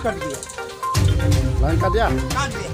Cut गया। Line काट दिया। काट दिया।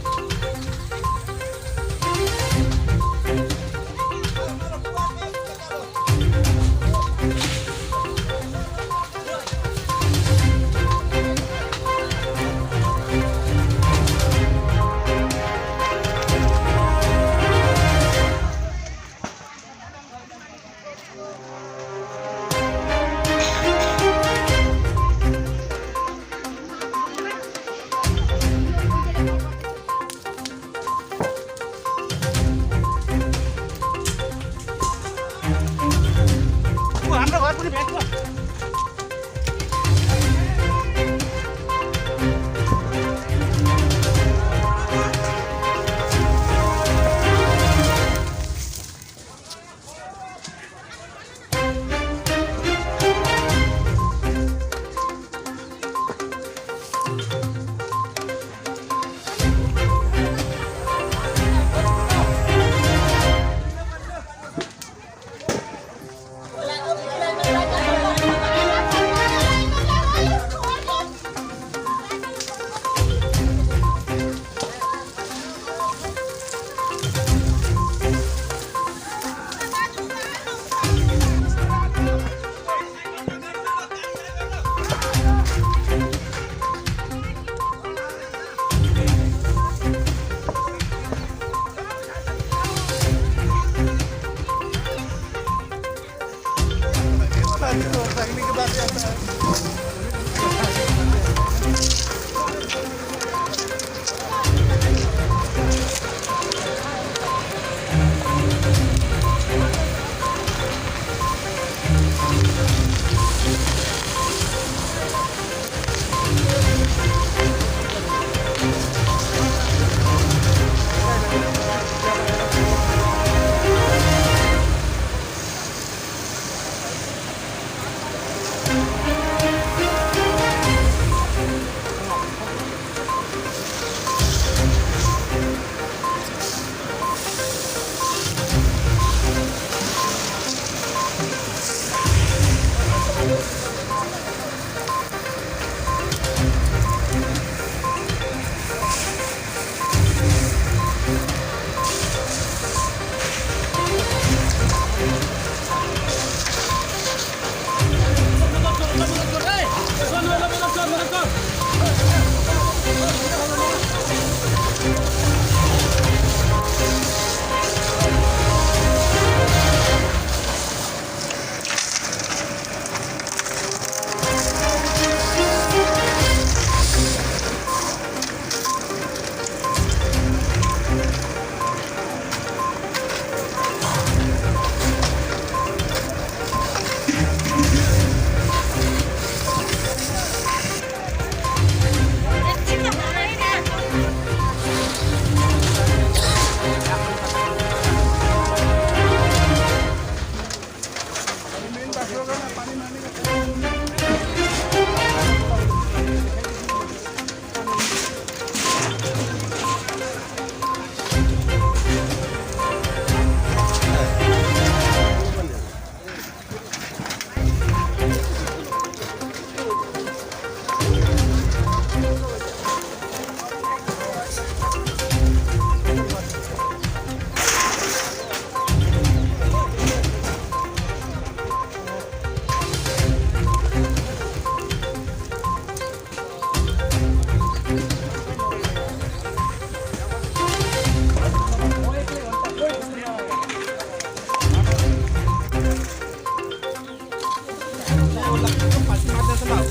ऊ हाम्रो घर पनि भेट्यो। के बाद आता है।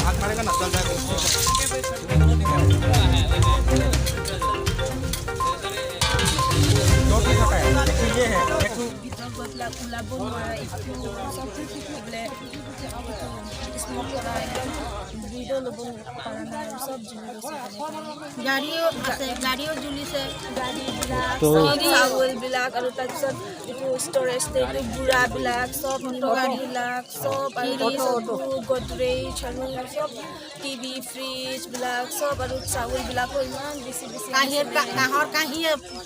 हाथ मारेगा ना, चल जाएगा। ये है एक ভিতৰত গৈ পেলাই ওলাব নোৱাৰে, একো চব বোলে স্মক কৰা, একদম ব্ৰিডো ল'ব পৰা নাই আৰু চব জ্বলি গৈছে তেনেকৈ। গাড়ীও আছে, গাড়ীও জ্বলিছে। গাড়ীবিলাক চব, চাউলবিলাক আৰু তাৰপিছত এইটো ষ্ট'ৰেজ, এইটো গুড়াবিলাক চব, গাড়ীবিলাক চব আৰু গডৰেজ আৰু চব, টিভি, ফ্ৰিজবিলাক চব আৰু চাউলবিলাকো ইমান বেছি বেছি। কাঁহীৰ, কাঁহৰ কাঁহী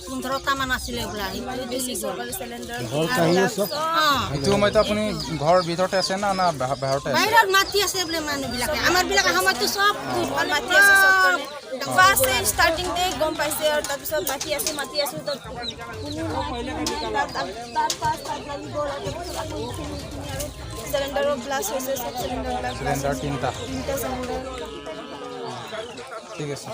15টামান আছিলে বোলা, সেইটো বেছি জ্বলি চব গ'ল। আৰু চিলিণ্ডাৰ। চিলিণ্ডাৰ। ঘৰ কাহিনী চব। এইটো সময়ত আপুনি ঘৰৰ ভিতৰতে আছে না না বাহিৰতে আছে? বাহিৰত মাতি আছে বোলে মানুহবিলাকে। আমাৰ বিলাক সময়ততো চব মাতি আছে চব। ফাৰ্ষ্ট ষ্টাৰ্টিংতে গম পাইছে আৰু তাৰপিছত মাতি আছো, মাতি আছো, তাত কোনো নাই, কোনো নাই। তাত তাত ফাৰ্ষ্ট তাত লাগি গ'ল আৰু তাৰপিছত আকৌ এইখিনি এইখিনি আৰু চিলিণ্ডাৰো ব্লাষ্ট হৈছে, চব চিলিণ্ডাৰবিলাক। চিলিণ্ডাৰ তিনিটা। তিনিটা চিলিণ্ডাৰ। ঠিক আছে।